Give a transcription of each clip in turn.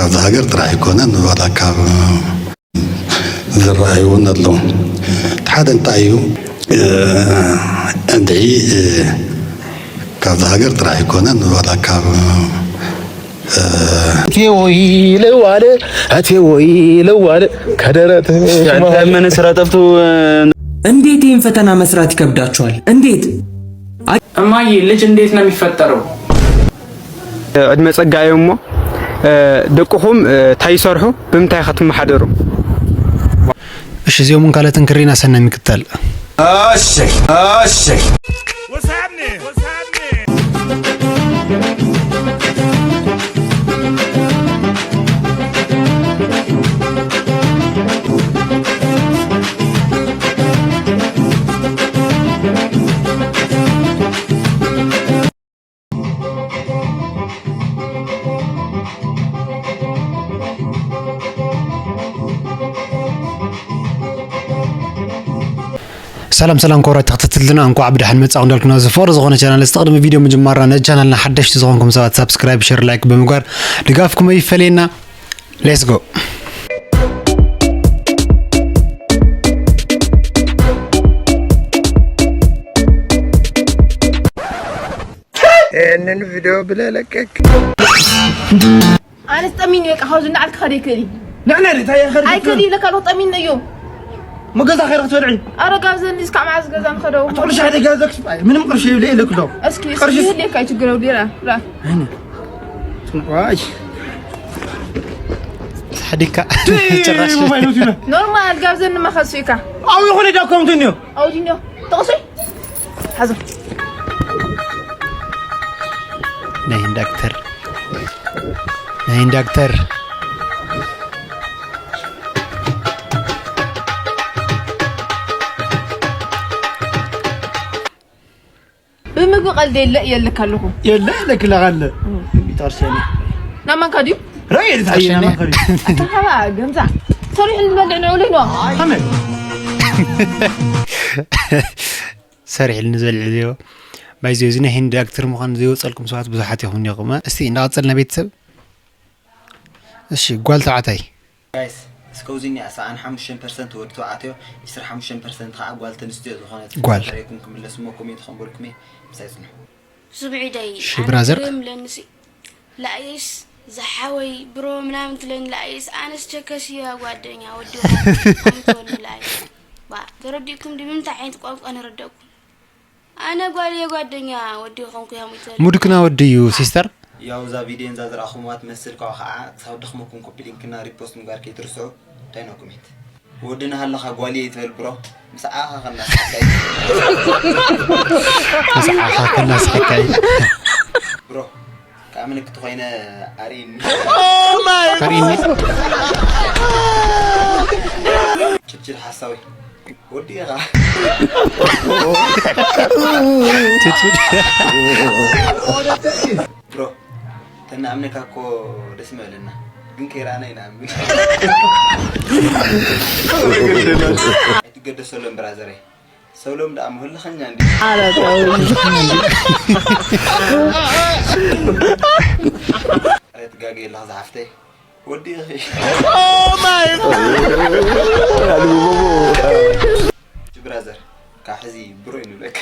ኣብዚ ሃገር ጥራሕ ኣይኮነን፣ ዋላ ካብ ዝረኣዩ እውን ኣለዉ። እቲ ሓደ እንታይ እዩ? እ፣ እንድዒ፣ እ፣ ካብዚ ሃገር ጥራሕ ኣይኮነን፣ ዋላ ካብ፣ እ፣ ኣቴ ወይ ለዋለ፣ ኣቴ ወይ ለዋለ፣ ከደረት መነ ስራ ጠፍቶ። እንዴት ይህን ፈተና መስራት ይከብዳችኋል? እንዴት? እማዬ፣ ልጅ እንዴት ነው የሚፈጠረው? ዕድመ ጸጋ እዮም እሞ፣ እ፣ ደቅኹም፣ እ፣ እንታይ ይሰርሑ፣ ብምንታይ ኢኻ ትመሓደሩ? እሺ፣ እዚኦም እውን ካልኦትን ክሪና ሰናይ ምክታል። እሺ፣ እሺ። ሰላም ሰላም፣ ክቡራት ተኸታተልትና፣ እንኳዕ ብደሓን መጻኹም እንዳልኩና፣ እዚ ፍቕሪ ዝኾነ ቻናል፣ እዚ ቅድሚ ቪድዮ ምጅማርና፣ ነዚ ቻናልና ሓደሽቲ ዝኾንኩም ሰባት ሳብስክራይብ፣ ሸር፣ ላይክ ብምግባር ድጋፍኩም ኣይፈለየና። Let's go። ይህንን ቪድዮ ብለለቀቅ። ኣነስ ጠሚኒ በቃ፣ ካብዚ ንዓል ክኸደ ይክእል እዩ። ንዕና ሪ፣ እንታይ ይኸድ ኣይክእል እዩ፣ ለካ ሎ ጠሚኒ እዩ። መገዛ ኸይረ ክትበልዒ? ኣረ፣ ጋብዘኒ እስካብ መዓዝ ገዛ ንኸደው? ኣቶ ቅርሺ ሓደ ጋብዘክ፣ ኣይ፣ ምንም ቅርሺ የብለ፣ የለክ ዶ? እስኪ፣ እስኪ ቅርሺ ይህልየካ፣ ይችግረው፣ ዲራ፣ ራ። ኣይነ። ዋይ። ሓዲካ። ጭራሽ። ሞባይል ወሲዱ። ኖርማል፣ ጋብዘኒ መኸሱ ኢካ። ኣው ይኹን ዶ ኣካውንት እንዮ? ኣውዲንዮ። ተቕሱይ። ሓዞ። ናይ ህንድ ኣክተር። ናይ ህንድ ኣክተር። ብምግቢ ቀልዲ የለ እየልካ ኣለኹ። የለ፣ የለ፣ ክላቕ ኣለ። እም። ይጠርሰኒ። ናብ ማንካ ድዩ? ረይ፣ የለ፣ ታየ፣ ናብ ማንካ ድዩ? ኣታ ሃባ፣ ገምዛ። ሰሪሑ ንበልዕ ንዕሉ ኢልዋ። ከመይ? ሰሪሕሉ ንዘልዕ ዜሮ። ባይዘ፣ እዚ ናይ ህንዲ ኣክተር ምዃኑ ዘይወጸልኩም ሰባት ብዙሓት ኢኹም እኒኦኹም። እስቲ እንዳቐጸልና ቤተሰብ። እሺ፣ ጓል ተባዕታይ። ጋይስ፣ እስከ ውዚኒ ኣስዓን ሓሙሽተ ፐርሰንት ወዲ ተባዕትዮ፣ ዕስራ ሓሙሽተ ፐርሰንት ከዓ ጓል ተንስትዮ ዝኾነት ጓል። ተረይኩም ክምለስሞ ኮሜንት ከንበልኩም እየ። ምሳይ ጽንሑ። ስምዒደይ፣ እሺ፣ ኣነ ብራዘር። ግርም ለንሲ። ላይስ፣ ዝሓወይ፣ ብሮ ምናምን ትለኒ ላይስ፣ ኣነስ ቸከስ እያ ጓደኛ፣ ወዲ ሆም ትወኒ ላይስ። ባ፣ ተረዲእኩም ድዩ? ብምንታይ ዓይነት ቋንቋ ነረደእኩም? ኣነ ጓል እየ ጓደኛ፣ ወዲ ኾንኩ እያ ሙይተል። ሙድክና ወዲ እዩ፣ ሲስተር። ያው እዛ ቪድዮ እዛ ዝረኣኹምዋ ትመስል፣ ካብኡ ከዓ ክሳብ ደኽመኩም ኮፒ ሊንክና ሪፖስት ምግባር ከይትርስዑ። እንታይ ነው ኮሜንት? ወድና ሃለኻ ጓል እየ ይትበል ብሮ። ምስ ዓኻ ከናስሐካ እዩ። ምስ ዓኻ ከናስሐካ እዩ። ብሮ፣ ካብ ምልክት ኮይነ ኣርእይኒ። ኣርእይኒ። ችልችል ሓሳዊ። ወዲ ኢኻ። ችልችል። ብሮ፣ ተናእምነካ እኮ ደስ ምበለና፣ ግን ከይረኣና ይንኣምን። ኣይትገደሰሎም ብራዘረይ። ሰብሎም ደኣ መህልኸኛ እንዲ። ኣረ ትጋገ የለኻ ዝሓፍተይ። ወዲ ኢኺ። ብራዘር፣ ካብ ሕዚ ብሮ ይንብለካ።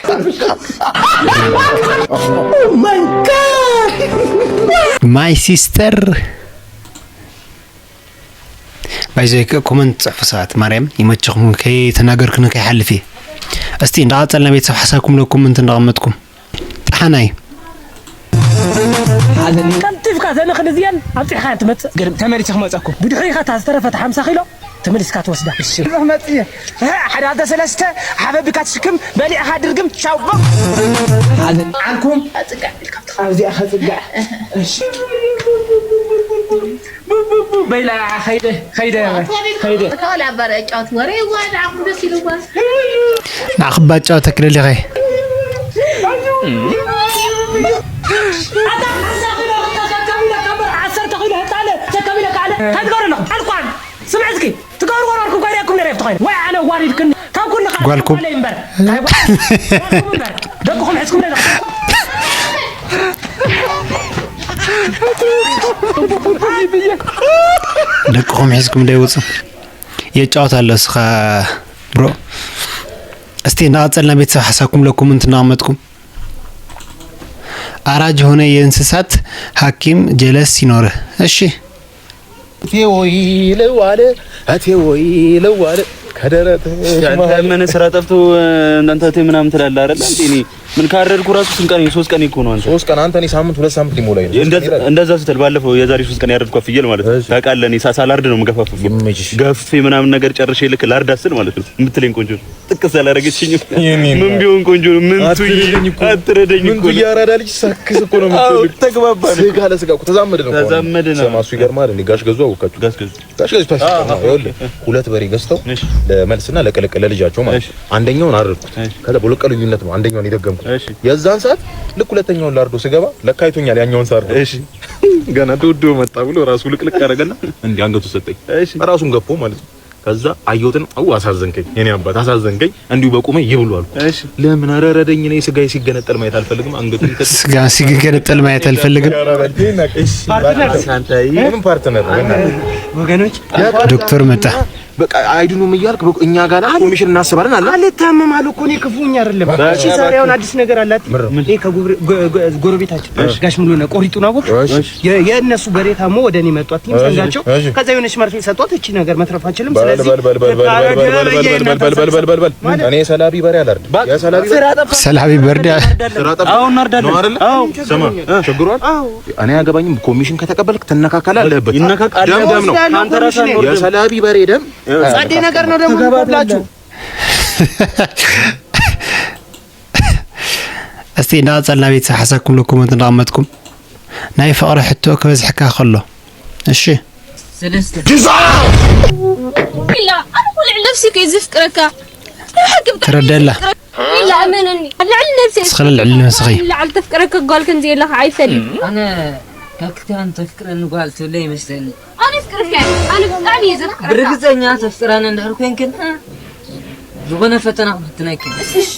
My sister። ባይዘይ ኮመንት ጽሕፉ ሰባት ማርያም ይመችኹም፣ ከይተናገርኩ ንከይሓልፍ እየ። እስቲ እንዳቐጸልና ቤተሰብ ሓሳብኩም ለ ኮመንት እንዳቐመጥኩም ጠሓናይ። ቀልጢፍካ ተንኽን እዚአን ኣብፂሕካ እየን ትመፅእ። ግርም፣ ተመሊሰ ክመፀኩም። ብድሕሪኻ እታ ዝተረፈት ሓምሳ ኪሎ ተመሊስካ ትወስዳ። እሺ። ብዙሕ መፅእ እየ። እህ፣ ሓደ ኣልተ ሰለስተ ሓበቢካ ትሽክም፣ በሊዕኻ ድርግም፣ ቻው፣ ቦም። ሓዘን። ዓርኩም? ኣፅጋዕ ኢልካ ኣብዚኣ ከፅጋዕ። እሺ። በይላ፣ ኸይደ፣ ኸይደ፣ ኸይደ። እታ ወላ ኣባር ኣጫወት ወረ ይዋዳዕኹም ደስ ኢልዋ። ንዓኺ ባጫወተኪ ደሊኸ። ኣታ ሓምሳ ኪሎ ተሸከም ኢለካ እምበር፣ ዓሰርተ ኪሎ ህፃን ተሸከም ኢለካ ኣለ። እንታይ ትገብሩ ኣለኹም? ኣልኳን። ስምዒ እስኪ። ትገብሩ ወረርኩም ኮይነ እኩም ነረ ይፍትኾይነ። ወይ ኣነ ዋሪድክኒ። ካብ ኩሉ ኻብ ጓልኩም። ጓለይ እምበር። እንታይ ጓል-? ጓልኩም እምበር። ደቅኹም ሕዝኩም ነረ። ኣይ ብየ። ደቅኹም ሒዝኩም ደይወፁ የጫወት ኣሎ እስኻ ብሮ። እስቲ እናቐፀልና ቤተሰብ ሓሳብኩም ለኩም እንትናመጥኩም አራጅ ሆነ የእንስሳት ሐኪም ጀለስ ይኖርህ። እሺ እቴ ወይ ለዋለ እቴ ወይ ለዋለ ከደረትሽ አንተ መሃል ምን ስራ ጠፍቶ እናንተ እቴ ምናምን ትላለህ አይደል? እንዴ እኔ ምን ካረድኩ ራሱ ስንት ቀን ሶስት ቀን እኮ ነው አንተ ሶስት ቀን አንተ እኔ ሳምንት ሁለት ሳምንት ሊሞላኝ ነው። እንደዛ እንደዛ ስትል ባለፈው የዛሬ ሶስት ቀን ያረድኳት ፍየል ማለት ነው። እሺ። ታውቃለህ እኔ ሳ- ሳላርድ ነው የምገፋፍፈው። ይመችሽ። ገፍፌ ምናምን ነገር ጨርሼ ልክ ላርድ ስል ማለት ነው የምትለኝ ቆንጆ ነው። ጥቅስ ያላረገችኝ የኔ ምን እናት። ቢሆን ቆንጆ ነው። ምን አትረደኝ ትይ እኮ። አትረደኝ ምን እኮ ነው። ብዬ አራዳ ልጅ ሳክስ እኮ ነው አዎ የምትፈልግ። ተግባባን። ስጋ ለስጋ እኮ ተዛመድን እኮ። ተዛመድን። ስማ እሱ ይገርማል እንዴ ጋሽ ገዙ አወቃችሁ። ጋሽ ገዙ ጋሽ ገዙ ታሽ አዎ፣ ይኸውልህ ሁለት በሬ ገዝተው እሺ። ለመልስና ለቅልቅ ለልጃቸው ማለት እሺ። አንደኛውን አረድኩት። እሺ። ከዛ በሁለት ቀን ልዩነት ነው አንደኛውን የደገምኩት። እሺ። የዛን ሰዓት ልክ ሁለተኛውን ላርዶ ስገባ ለካ አይቶኛል ያኛውን ሳርዶ። እሺ። ገና ተወዶ መጣ ብሎ ራሱ ልቅልቅ ያደረገና እንዲ አንገቱ ሰጠኝ እሺ። ራሱን ገፎ ማለት ነው። ከዛ አየሁትን አው አሳዘንከኝ፣ የኔ አባት አሳዘንከኝ። እንዲሁ በቁመ ይብሉ አልኩ። እሺ። ለምን ኧረ ረደኝ፣ እኔ ስጋዬ ሲገነጠል ማየት አልፈልግም። አንገቱ ስጋ ሲገነጠል ማየት አልፈልግም። ምን ፓርትነር ነው? ወገኖች ዶክተር መጣ። በቃ አይድኑም እያልክ በቃ እኛ ጋር ኮሚሽን እናስባለን አለ። አልታመም አሉ እኮ እኔ ክፉኝ አይደለም። እሺ ዛሬ አሁን አዲስ ነገር አላት። ይሄ ከጎረቤታችን ጋሽ ሙሉነህ ቆሪጡን አወቅ። የእነሱ በሬ ታሞ ወደ እኔ መጡ። አትይም ሰንጋቸው ከዛ የሆነች መርፌ ሰጧት። እቺ ነገር መትረፍ አችልም። ስለዚህ በል እኔ ሰላቢ በሬ አላርድም። የሰላቢ በሬ ሰላቢ በርዳ አሁን እናርዳለን። አዎ ስማ ችግሯል። እኔ አገባኝም። ኮሚሽን ከተቀበልክ ትነካከል አለበት። ይነካካል። ደም ደም ነው። አንተ ራስህ ወርዶ የሰላቢ በሬ ደም ጸዴ ነገር ነው ደግሞ ብላችሁ እስቲ እናቐጸልና ቤተሰብ ሓሳብኩም ለኩም እናቐመጥኩም ናይ ፍቕሪ ሕቶ ክበዝሕካ ከሎ እሺ ሰለስተ ኢላ ኣነ እኮ ልዕሊ ነብሲ እኮ እዩ ዘፍቅረካ። ትረደላ ኢላ እመነኒ ልዕሊ ነብሲ እስኸ ልዕሊ ነብስኺ ልዓል ተፍቅረካ ጓል ከምዚ የለኻ ኣይፈልጥ። ኣነ ካብ ክልቲኣን ተፍቅረኒ ጓል ትብለ ይመስለኒ። ኣነ ፍቅርካ ኣነ ብጣዕሚ እየ ዘፍቅረካ። ብርግፀኛ ተፍቅራኒ እንድሕር ኮይንክን ዝኾነ ፈተና ክፍትነኪ። እሺ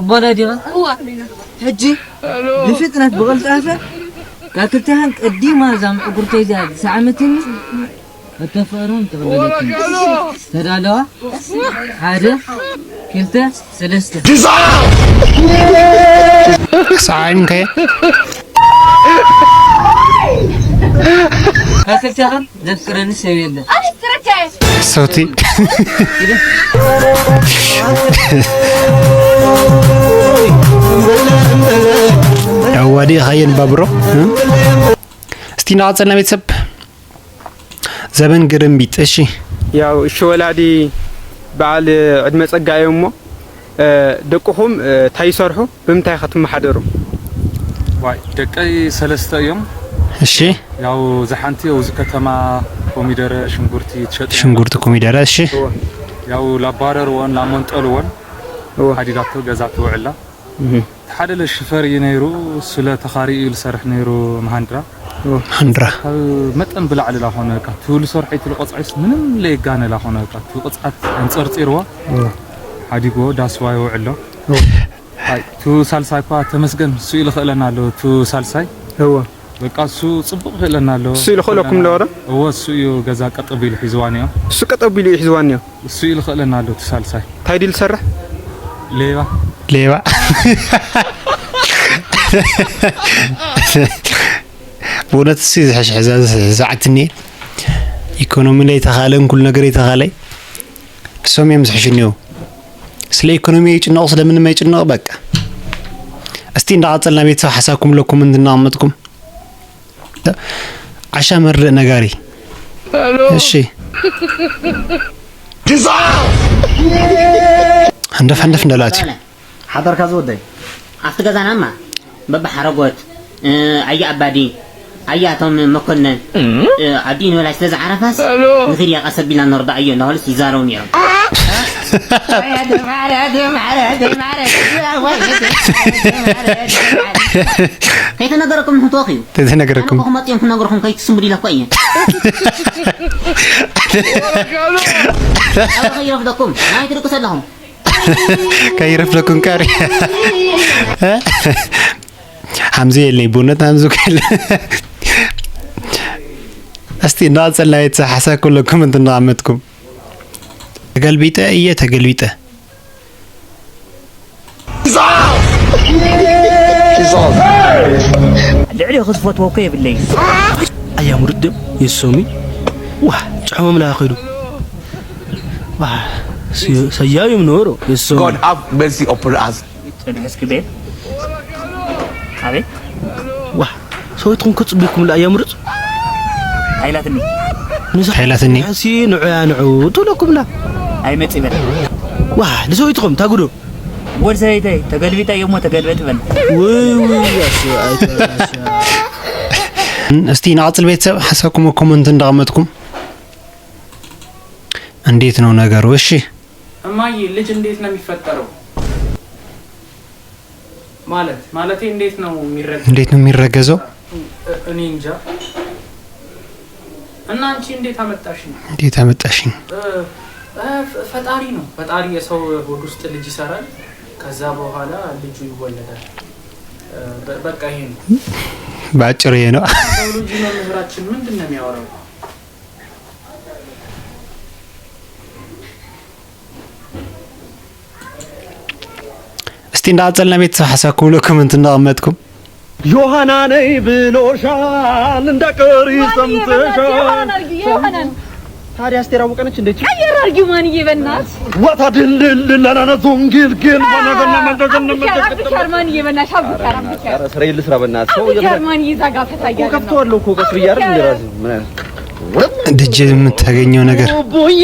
እቦዳ ዲኻ? እዋ ሕጂ ብፍጥነት ብቐልጣፈ ካብ ክልቲኣን ቀዲማ እዛ ምዕጉርተይ እዚኣ ዝሰዓመትኒ ከተፍቕርን ትቕበለኪ። ተዳለዋ? ሓደ ክልተ ሰለስተ። ሰዓይምከ ካብ ክልቲኣኽን ዘፍቅረኒ ሰብ የለን። ኣነ ፍቅረካ እየ። ሰውቲ ኣዋዲ ኻየን ባብሮ እስቲ እናቐጸልና ቤተሰብ ዘበን ግርምቢጥ እሺ ያው እሺ ወላዲ በዓል ዕድመ ጸጋ እዮም እሞ ደቅኹም እንታይ ይሰርሑ ብምንታይ ከ ትመሓደሩ? ዋይ ደቀይ ሰለስተ እዮም። እሺ ያው ዝሓንቲ ኣብዚ ከተማ ኮሚደረ ሽንጉርቲ ትሸጥ እያ። ሽንጉርቲ ኮሚደረ እሺ ያው ላባረርዎን ላመንጠልዎን እወ። ሓዲጋቶ ገዛ ትውዕላ ሓደ ለሽፈር እዩ ነይሩ። ስለ ተኻሪ እዩ ዝሰርሕ ነይሩ። መሃንድራ ሃንድራ ካብ መጠን ብላዕሊ ላኾነ በቃ ቱ ልሰርሖ ኢትሉ ቆፅዒስ ምንም ለየጋነ ላኾነ በቃ ቱ ቅፅዓት ኣንፀርፂርዎ ሓዲጎ ዳስዋ ይውዕሎ። ኣይ ቱ ሳልሳይ እኳ ተመስገን እሱ ኢሉ ክእለና ኣሎ። ቱ ሳልሳይ እወ በቃ እሱ ፅቡቕ ክእለና ኣሎ። እሱ ኢሉ ክእለኩም ኣለዎ ዶ? እወ እሱ እዩ ገዛ ቀጥ ቢሉ ሒዝዋ ነዮ። እሱ ቀጥ ቢሉ እዩ ሒዝዋ ነዮ። እሱ ኢሉ ክእለና ኣሎ ቱ ሳልሳይ። እንታይ ድዩ ዝሰርሕ? ሌባ ሌባ ብእውነት እሱ ዝሕሽ ሕዛ ዝስዓትኒ ኢኮኖሚ ለይተኻለን ኩሉ ነገር ይተኻለይ እሶም እዮም ዝሕሽኒ እዩ ስለ ኢኮኖሚ ይጭነቑ ስለምንም ኣይጭነቑ በቃ እስቲ እንዳቐፀልና ቤተሰብ ሓሳብኩም ለኩም እንድናቐመጥኩም ዓሻ መርድእ ነጋሪ እሺ ሃንደፍ ሃንደፍ እንዳላትዩ ሓበርካ ዝወደይ ኣብቲ ገዛናማ በብሓረጎት ኣየ ኣባዲ ኣየ ኣቶም መኮነን ኣዲኡ ንበላይ ስለ ዝዓረፋስ ንኺድ እያ ቀስ ኣቢልና ነርድኣዮ እንዳበሉስ ይዛረቡ ነይሮም። ከይተነገረኩም ንክትወኽዩ ተተነገረኩም ኣቦኹም መፅኦም ክነግርኹም ከይትስምዱ ኢለ እኮ እየ። ኣበ ከይረፍደኩም ናይ ትድቅሱ ኣለኹም። ከይረፍደኩም ቀሪ ሓምዚ የለይ ብእውነት ሓምዚ ከለ እስቲ እናቐጸልና ቤተሰብ ሓሳብ ኩለኩም እንትን እናቐመጥኩም። ተገልቢጠ እየ፣ ተገልቢጠ። ልዕሊ ክዝፈትዎ እኮ የብለይ። ኣያ ሙርድም የሶሚ። ዋ፣ ጨመምና ኸዱ። ዋ፣ ሰያዩ ምኖሮ የሶሚ። God have mercy upon us. ጽንሕ እስኪ ቤት። ኣቤት። ዋ፣ ሰውትኩም ክጽቢኩም ላ ኣያ ሙርጽ። ኣይላትኒ። ንሳ ኣይላትኒ። ሲ ንዑያ ንዑ ትብለኩም ላ። ኣይመጽእ በል። ዋ፣ ንሰውትኩም ታጉዶ። ወድ ሰበይተይ ተገልቢጠ እየ እሞ ተገልበጥ በል። ውይ፣ ውይ፣ ኣሽ-፣ ኣይተ-፣ ኣሽ-፣ እስቲ ንቐጽል ቤተሰብ፣ ሓሳብኩም ኮመንት እንዳቐመጥኩም። እንዴት ነው ነገሩ? እሺ። እማዬ፣ ልጅ እንዴት ነው የሚፈጠረው? ማለት፣ ማለቴ እንዴት ነው የሚረገ- እንዴት ነው የሚረገዘው? እ- እኔ እንጃ። እና አንቺ እንዴት አመጣሽኝ? እንዴት አመጣሽኝ? እ፣ እ፣ ፈ- ፈጣሪ ነው። ፈጣሪ የሰው ሆድ ውስጥ ልጅ ይሰራል። ከዛ በኋላ ልጁ ይወለዳል። እ፣ በ- በቃ ይሄ ነው። በአጭሩ ይሄ ነው። ባዮሎጂ መምህራችን ምንድን ነው የሚያወራው? እስቲ እንዳቐጸልና ቤተሰብ ሓሳብኩም ሎ ኮመንት እንዳቐመጥኩም። ዮሃና ነይ ብሎሻል እንዳቀሪ ሰምተሻል። ዮሃናን ታዲያ አስቴር አወቀ ነች እንዴ? ቀየር አርጊው ማንዬ በእናትህ። ዋታ ድልድል ለናና ዞንጊል ግን አብሻር አብሻር ማንዬ በእናትሽ አብሻር አብሻር ኧረ ስራዬን ልስራ በእናትህ። ሰው አብሻር ማንዬ እዛ ጋር ፈታ እኮ እያለ ነው። ከፍተዋለሁ እኮ ቀስ ብዬ አይደል እንደ ራሴ ምን አይነት ደጅ የምታገኘው ነገር ቡቡዬ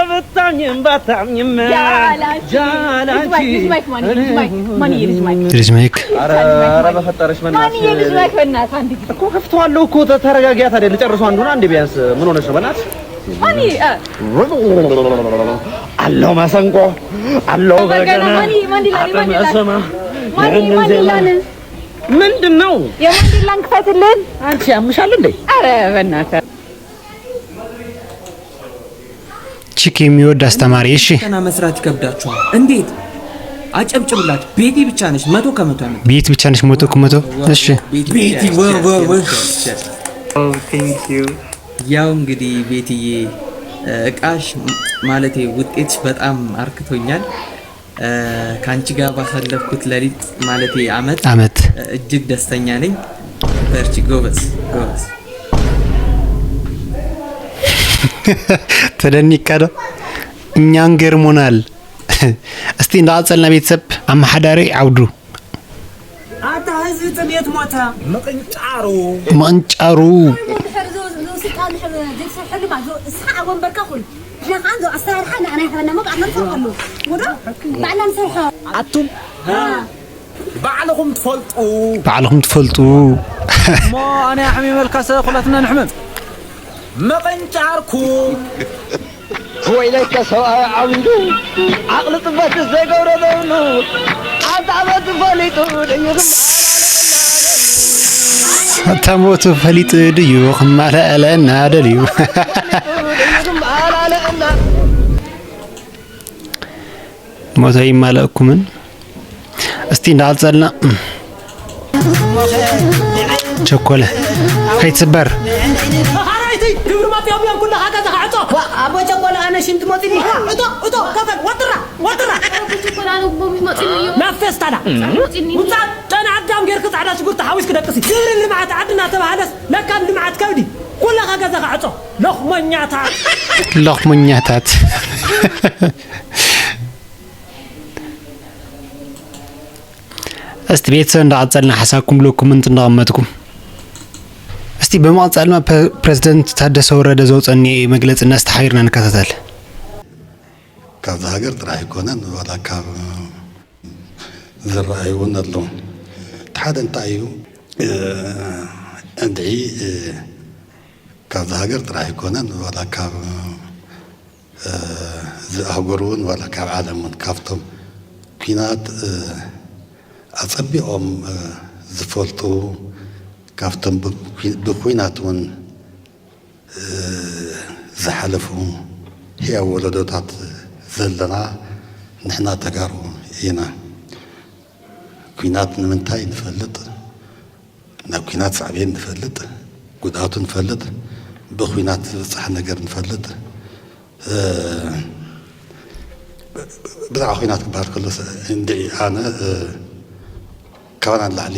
ብታኝም ባታኝም ጃላንቺ ጃላንቺ ልጅ ማይክ ማንዬ ልጅ ማይክ ማንዬ ልጅ ማይክ ልጅ ማይክ ኧረ ኧረ በፈጠረሽ በእናትሽ ማንዬ ልጅ ማይክ በእናትህ አንድ ጊዜ እኮ ከፍተዋለሁ እኮ ተ- ተረጋጊያ። ታዲያ ልጨርሰው አንዱን አንዴ ቢያንስ ምን ሆነሽ ነው በእናትሽ? ማንዬ እ አለው መሰንቆ አለው በገና በገና ማንዬ ማን ይላል ማን ይላል አጠመሰማ ማንዬ ማን ይላል ምንድን ነው? የማንዴላን ክፈትልን። አንቺ ያምሻል እንዴ? ኧረ በእናትህ ቺክ የሚወድ አስተማሪ። እሺ ፈተና መስራት ይከብዳችኋል። እንዴት? አጨብጭቡላት። ቤቲ ብቻ ነች መቶ ከመቶ ያመጣ። ቤት ብቻ ነች መቶ ከመቶ። እሺ ቤቲ ወ- ወ- ወ- ያው እንግዲህ ቤትዬ እቃሽ ማለቴ ውጤትሽ በጣም አርክቶኛል። ከአንቺ ጋር ባሳለፍኩት ሌሊት ማለቴ አመት አመት እጅግ ደስተኛ ነኝ። በርቺ ጎበዝ ጎበዝ። ተደኒካ ዶ እኛን ገርሞናል። እስቲ እንዳቐጸልና ቤተሰብ ኣመሓዳሪ ዓውዱ ኣታ ህዝቢ ጥሜት ሞተ። ምቕንጫሩ ምቕንጫሩ እንድሕር ዞ- ዞ ስልጣን እንድሕር ዘይትሰርሐሉ ማለት ዞ እስኻ ኣብ ወንበርካ ኩን ንሕና ከዓ ዞ ኣሰራርሓ ንዓና ይሕበና እሞ ባዕልና ንሰርሐሉ ወዶ ባዕልና ንሰርሖ ኣቱም ባዕልኹም ትፈልጡ ባዕልኹም ትፈልጡ እሞ ኣነ ኣሕሚመልካሰ ኩላትና ንሕመም ምቕንጫርኩም ወይለከ ሰብኣይ ዓቢዱ ዓቕሊ ጽበት ዘይገብሮ ዘይብሉ ኣንታ ኣመቱ ፈሊጡ ድዩ ተሞቱ ፈሊጡ ድዩ ክማልኣለና ደልዩ ክማልኣለና ሞቶ ይማለእኩምን እስቲ እንዳቐጸልና ቸኮለ ከይትስበር መኻራይቲ ግብሪ መጥዮም እዮም ኩልኻ ገዛኻ ዕጾ ኣቦ ጨቆለ ኣነ ሽንቲ መፂኒ እቶ እቶ ከፈል ወጥራ ወጥራ ናብ ፌስታላ ውፃእ ጨና ኣዳም ጌርክ ፃዕዳ ሽጉርቲ ሓዊስክ ደቅሲ ግብሪ ልምዓት ዓዲ እናተባሃለስ ለካ ልምዓት ከብዲ ኩልኻ ገዛኻ ዕጾ ሎኽሞኛታት ሎኽሞኛታት እስቲ ቤተሰብ እንዳቐጸልና ሓሳብኩም ብሎ ኮመንት እንዳቐመጥኩም እስቲ ብምቕጻል ድማ ፕረ- ፕሬዝደንት ታደሰ ወረደ ዘውፀኒ መግለፂ እናስተሓቢርና ንከታተል። ካብዚ ሃገር ጥራሕ ኣይኮነን፣ ዋላ ካብ ዝረኣዩ እውን ኣለዉ። እቲ ሓደ እንታይ እዩ፣ እ፣ እንድዒ፣ እ፣ ካብዚ ሃገር ጥራሕ ኣይኮነን፣ ዋላ ካብ፣ እ፣ እዚ ኣህጉር እውን፣ ዋላ ካብ ዓለም እውን፣ ካብቶም ኲናት፣ እ፣ ኣጸቢቖም፣ እ፣ ዝፈልጡ፣ ካብቶም ብኲ-፣ ብኲናት እውን ዝሓለፉ ህያው ወለዶታት ዘለና ንሕና ተጋሩ ኢና። ኲናት ንምንታይ ንፈልጥ፣ ናብ ኲናት ሳዕቤን ንፈልጥ፣ ጉድኣቱ ንፈልጥ፣ ብኹናት ዝበፅሐ ነገር ንፈልጥ። ብዛዕባ ኹናት ክበሃል ከሎ እንድዒ ኣነ ካባና ንላዕሊ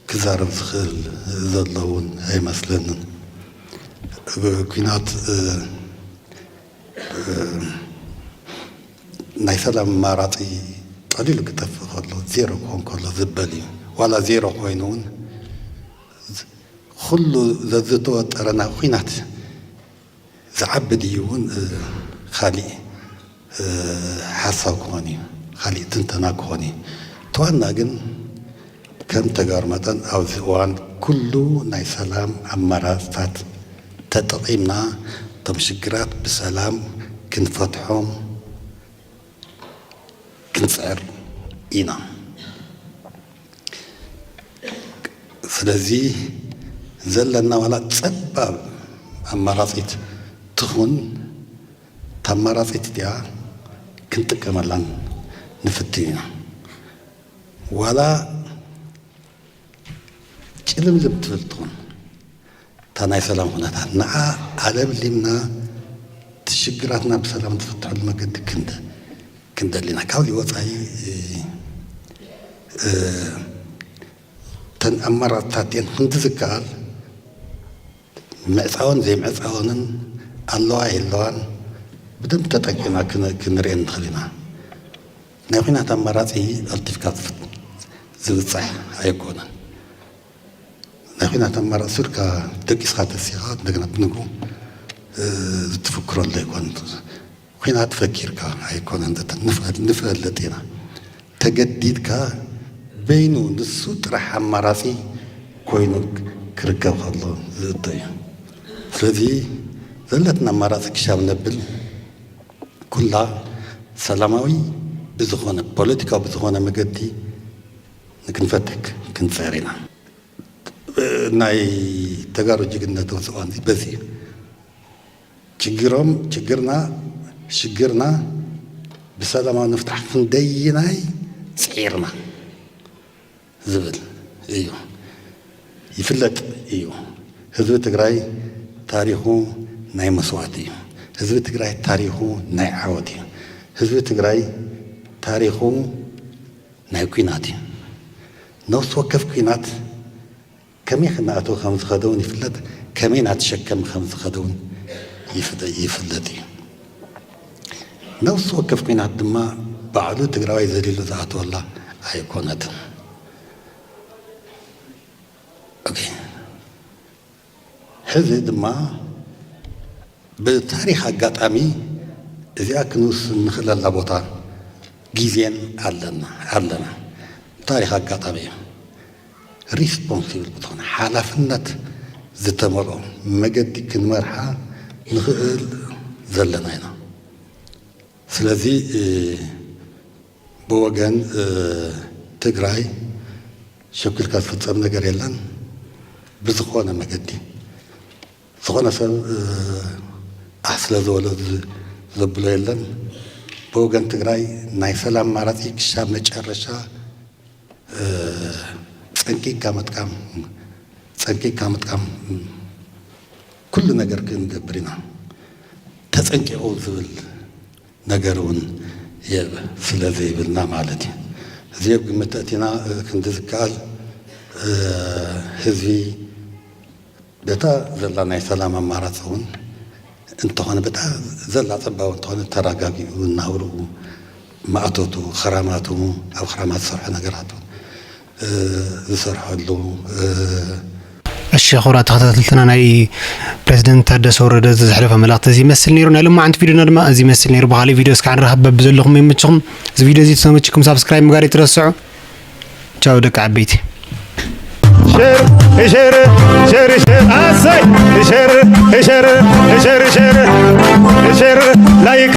ክዛረብ ዝኽእል ዘለውን ኣይመስለንን። ኲናት ናይ ሰላም ኣማራፂ ጠሊሉ ክጠፍእ ከሎ፣ ዜሮ ክኾን ከሎ ዝበል እዩ። ዋላ ዜሮ ኮይኑ እውን ኩሉ ዘዝተወጠረ ናብ ኹናት ዝዓቢ ድዩ እውን ካሊእ ሓሳብ ክኾን እዩ፣ ካሊእ ትንተና ክኾን እዩ። ተዋና ግን ከም ተጋሩ መጠን ኣብዚ እዋን ኩሉ ናይ ሰላም ኣማራፅታት ተጠቒምና እቶም ሽግራት ብሰላም ክንፈትሖም ክንፅዕር ኢና። ስለዚ ዘለና ዋላ ፀባብ ኣማራፂት ትኹን፣ እታ ኣማራፂት እቲኣ ክንጥቀመላን ንፍትን ኢና። ዋላ ጭልምልም ትብል ትኹን እታ ናይ ሰላም ኩነታት፣ ንዓ ኣለምሊምና እቲ ሽግራትና ብሰላም ትፍትሐሉ መገዲ ክንደ ክንደሊና ካብዚ ወፃኢ እተን ኣማራፅታት እየን ክንዲ ዝከኣል ምዕፃወን ዘይምዕፃወንን ኣለዋ የለዋን ብደንብ ተጠንቂና ክንርእየን ንኽእል ኢና። ናይ ኩናት ኣማራፂ ቀልጢፍካ ዝብፃሕ ኣይኮነን። ናይ ኩናት ኣማራፂ ስልካ ደቂስካ ተሲኻ እንደገና ብንግሩ ዝትፍክረሉ ኣይኮነን። ኩናት ፈኪርካ ኣይኮነን ንፈልጥ ኢና። ተገዲድካ በይኑ ንሱ ጥራሕ ኣማራፂ ኮይኑ ክርከብ ከሎ ዝእቶ እዩ። ስለዚ ዘለትና ኣማራፂ ክሻብ ነብል ኩላ ሰላማዊ ብዝኾነ ፖለቲካዊ ብዝኾነ መገዲ ንክንፈትሕ ክንፅዕር ኢና። ናይ ተጋሩ ጅግነት ወፅዋን በዚ ችግሮም ችግርና ሽግርና ብሰላማዊ ንፍታሕ ክንደይናይ ፅዒርና ዝብል እዩ። ይፍለጥ እዩ። ህዝቢ ትግራይ ታሪኹ ናይ መስዋእቲ እዩ። ህዝቢ ትግራይ ታሪኹ ናይ ዓወት እዩ። ህዝቢ ትግራይ ታሪኹ ናይ ኲናት እዩ። ነፍሲ ወከፍ ኲናት ከመይ ክነኣትዎ ከም ዝኸደ እውን ይፍለጥ፣ ከመይ እናተሸከመ ከም ዝኸደ እውን ይፍለጥ እዩ። ነፍሲ ወከፍ ኲናት ድማ ባዕሉ ትግራዋይ ዘሊሉ ዝኣተወላ ኣይኮነትን። ሕዚ ድማ ብታሪኽ ኣጋጣሚ እዚኣ ክንውስን ንኽእለላ ቦታ ግዜን ኣለና ኣለና ብታሪኽ ኣጋጣሚ እዩ። ሪስፖንሲብል ብዝኾነ ሓላፍነት ዝተመልኦ መገዲ ክንመርሓ ንኽእል ዘለና ኢና። ስለዚ ብወገን ትግራይ ሸኪልካ ዝፍፀም ነገር የለን። ብዝኾነ መገዲ ዝኾነ ሰብ ኣሕ ስለ ዝበሎ ዘብሎ የለን። ብወገን ትግራይ ናይ ሰላም ኣማራፂ ክሻብ መጨረሻ ፀንቂቅካ ምጥቃም ፀንቂቅካ ምጥቃም ኩሉ ነገር ክንገብር ኢና። ተፀንቂቑ ዝብል ነገር እውን ስለ ዘይብልና ማለት እዩ። እዚ ኣብ ግምት ተእቲና ክንዲ ዝከኣል ህዝቢ በታ ዘላ ናይ ሰላም ኣማራፂ እውን እንተኾነ በታ ዘላ ፀባብ እንተኾነ ተረጋጊኡ እናብርኡ ማእቶቱ፣ ኽራማቱ፣ ኣብ ኽራማት ዝሰርሖ ነገራቱ ዝሰርሐሉ። እሺ ክቡራት ተኸታተልትና ናይ ፕሬዚደንት ታደሰ ወረደ ዘሕለፎ መልእኽቲ እዚ ይመስል ነይሩ። ናይ ሎማዓንቲ ቪድዮና ድማ እዚ ይመስል ነይሩ። ብኻሊእ ቪድዮ እስካዕ ንራኸብ። በብዘለኹም ይምችኹም። እዚ ቪድዮ እዚ ተመችኩም ሳብስክራይብ ምግባር ኣይትረስዑ። ቻው ደቂ ዓበይቲ። ሸር ሸር ሸር ሸር ኣሰይ ሸር ሸር ሸር ሸር ሸር ላይክ